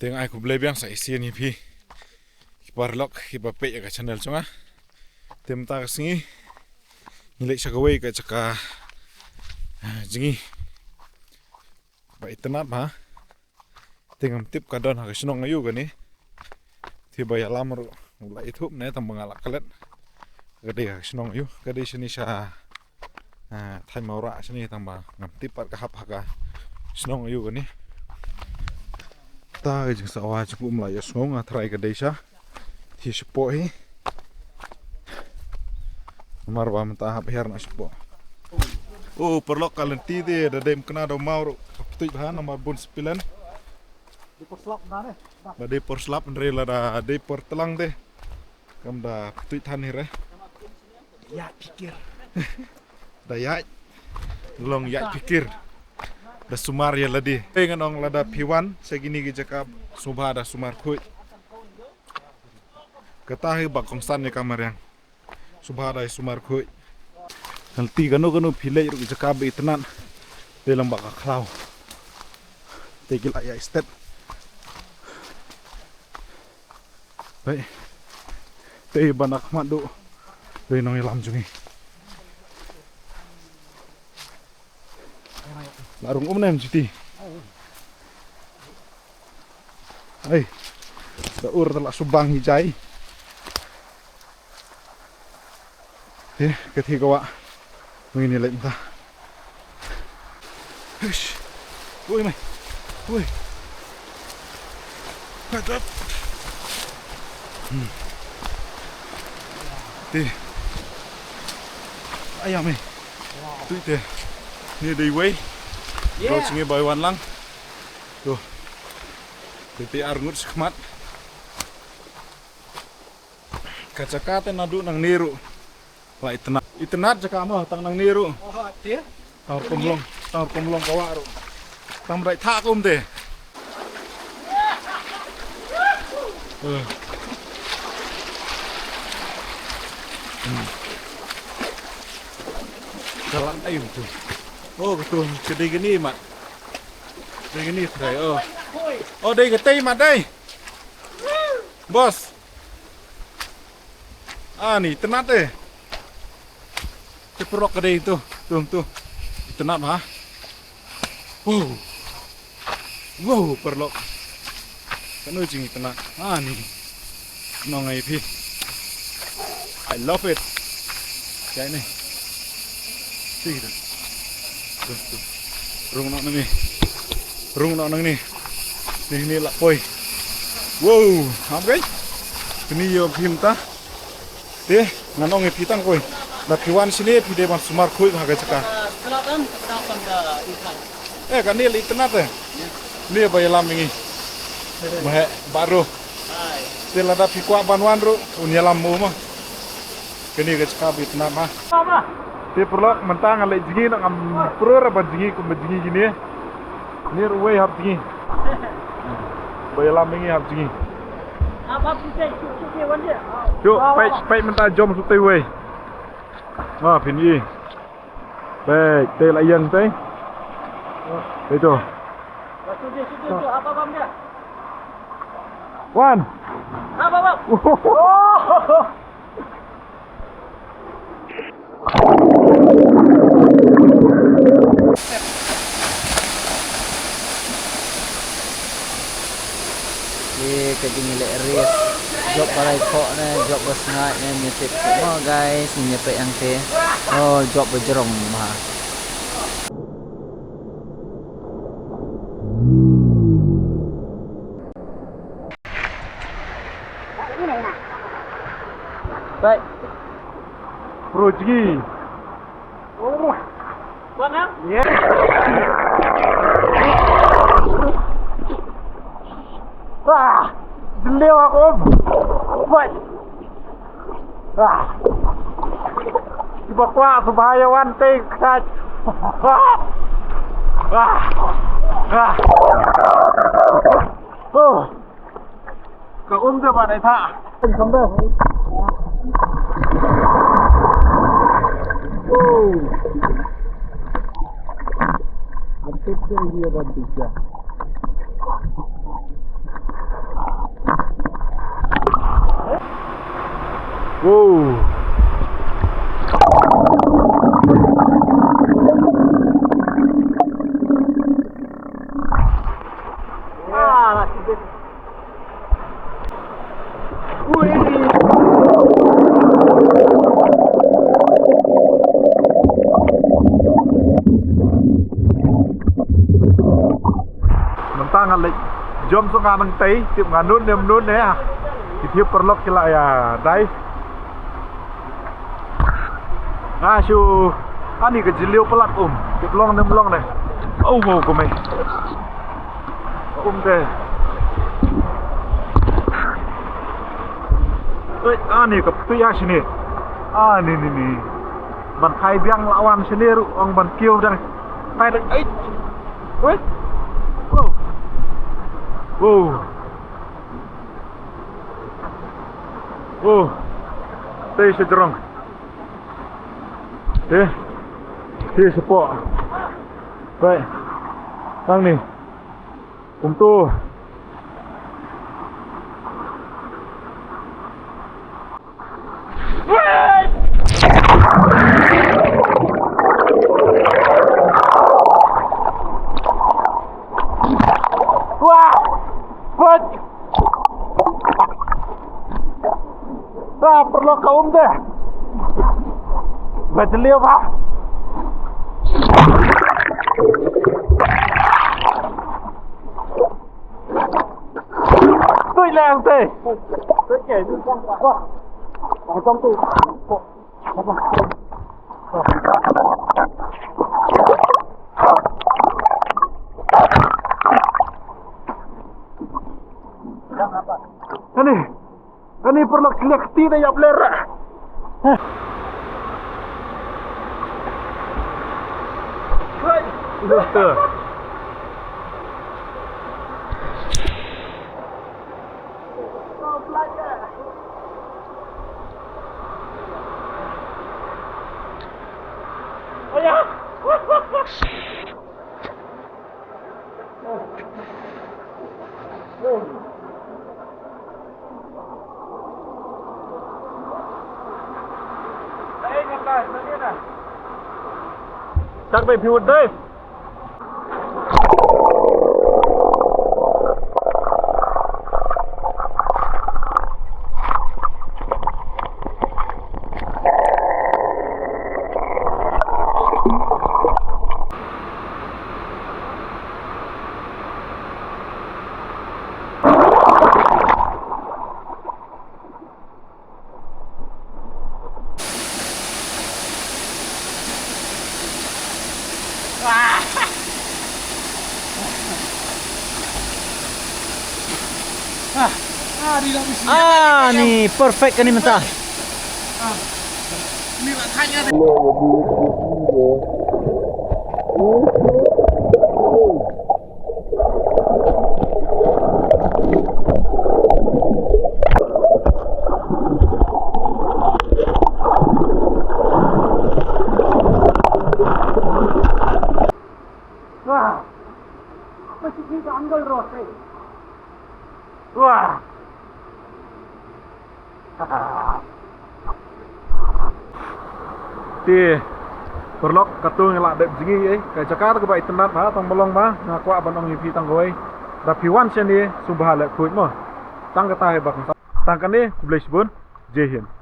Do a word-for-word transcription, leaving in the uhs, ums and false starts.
Te nga ai khublei biang sa shisien ïa phi ki paralok kiba peit ïa ka channel jong nga. Te mynta ka sngi ngi leit sha kawei ka jaka, ah, jngi ba itynnad bha. Te ngam tip ka don ha ka shnong aïu kane. Te ba ïalam ruh u la ithuh ne tang ba nga la klet. Ka dei ha ka shnong aïu, ka dei shane sha, ah, thaiñ Mawrah shane tang ba ngam tip pat ka hap ha ka shnong aïu kane. Ta ka jingsawa jong u um la ïohsngew, nga tharai ka dei sha Te shapoh hi. Namar ba mynta hap hiar na shapoh. O paralok, ka lynti te da dei mkna da u maw ruh ka ptuid bha namar bun spilen. Ba dei por slap hynrei lada dei por tlang te kam da ptuid than hi re. Ïa pikir. Da ïaid. Long ïaid pikir. Da sumar ïa lade. Te ngan ong lada phi wan sha kine ki jaka sngewbha da sumar khuid. Kata hi ba kongsan ïa ka mariang. Sngewbha da sumar khuid. Ngan lynti kano kano phi leit ruh ki jaka ba itynnad. Te lang ba ka khlaw. Te ki la ïaid step. Hei. Te ba na khmat duh. Te nongïalam jong ngi. La rung um ne em jiti. Hei. Da ur da la subang hi jai. Te ka thi ka wah. Ngi ni leit mynta. Hush. Ui mai. Ui. Pat up. Hmm. Te. Aya mai. Tui te. Ni dei wei. Kau chingi bai wan lang. Tu. Te te ar ngut skhmat. Ka jaka te naduh nangne ruh la itynnad. Itynnad jaka mo tang nangne ruh. Oh, te? Tang rukom long, tang rukom long ka wah ruh. Tang brai thak um te. Eh. Hmm. Jalan ayu tu. Oh, betul. Kedai gini, Mat. Kedai gini, kedai. Oh. Oh, dei kedai, Mat, dei. Bos. Ani, itynnad eh. Te paralok ka dei tu, tu, tu. Itynnad ha. Wow. Wow, paralok. Kano jingitynnad. Ani. Nong ai phi. I love it. Jai ni. Ti tu. Tu, tu. Rung noh nangne. Rung noh nangne. Ni ni la poi. Wow, ham kai. Kini yo phim ta. Te ngan ong ïa phi tang koi. Da phi wan shane phi dei ban sumar khuid ha ka jaka. Eh, kane la itynnad eh. Ne ba ïalam ïa ngi. Mahe baru. Te lada phi kwah ban wan ruh un ïalam mo ma. Kane ka jaka ba itynnad ma. Te paralok mynta nga leit jngi, ngam pyrshah ban jngi kum ba jngi kine. Ni ruh wei hap jngi. Ba ïalam ïa ngi hap jngi. Shu peit, peit mynta jom shu tei wei. Ah, phin i. Peit, tei la ïeng tei. Tei tu. Wan. Ye ka jingleh race. Jop ba rai khoh ne, jop ba sngaid ne, ngi tip mo guys, ngi peit hangte. Oh, jop ba jrong ma. Baik. Pro jigi. Wah, jendela aku. Wah. Ah. Kiba kwah sngewbha ïa wan tei ksach. Ah. Ah. Ah. Oh. Ka um te ba dei tha. Oh. Hampir saja dia bantu dia. Wow. Ah, nasib baik. Mynta nga leit jom shuh nga nang tei, tip nga nun ne ym nun ne. Ki tip paralok ki la ïa dai. Nga shu ani ka jylliew palat um. Tip long ne ym long ne. Oh, wow, kumne. Um te. Oi, ani ka pia sini. Ani ni ni. Ban kai biang la wan sini ruh ong ban kiew dang. Kai dang. Ai. Oi. Wow. Wow. Wow. Tei sejrong. Tei. Tei sepo. Baik. Tang ni. Kumtu. Wah! Put! Ba paralok ka um te. Ba jylliew ba. Tui lang te. Ani. Kane paralok sliak ti da ïap ler. Hah. Hai. Doktor. Shark bait phi wut dai. Ah, ah, di dalam sini. Ah, ni perfect kan ni mentah. Ah. Ni lah tanya deh. Wah. Masih di angle rote. Wah. Te paralok, katto ngi la dep jngi ei, ka jaka kaba itynnad ha, tang ba long ba nga kwah ban ong ïa phi tang kawei. Lada phi wan shane sngewbha leh khuid mo. Tang kata hi bak. Tang kane, khublei shibun. Jai Hind.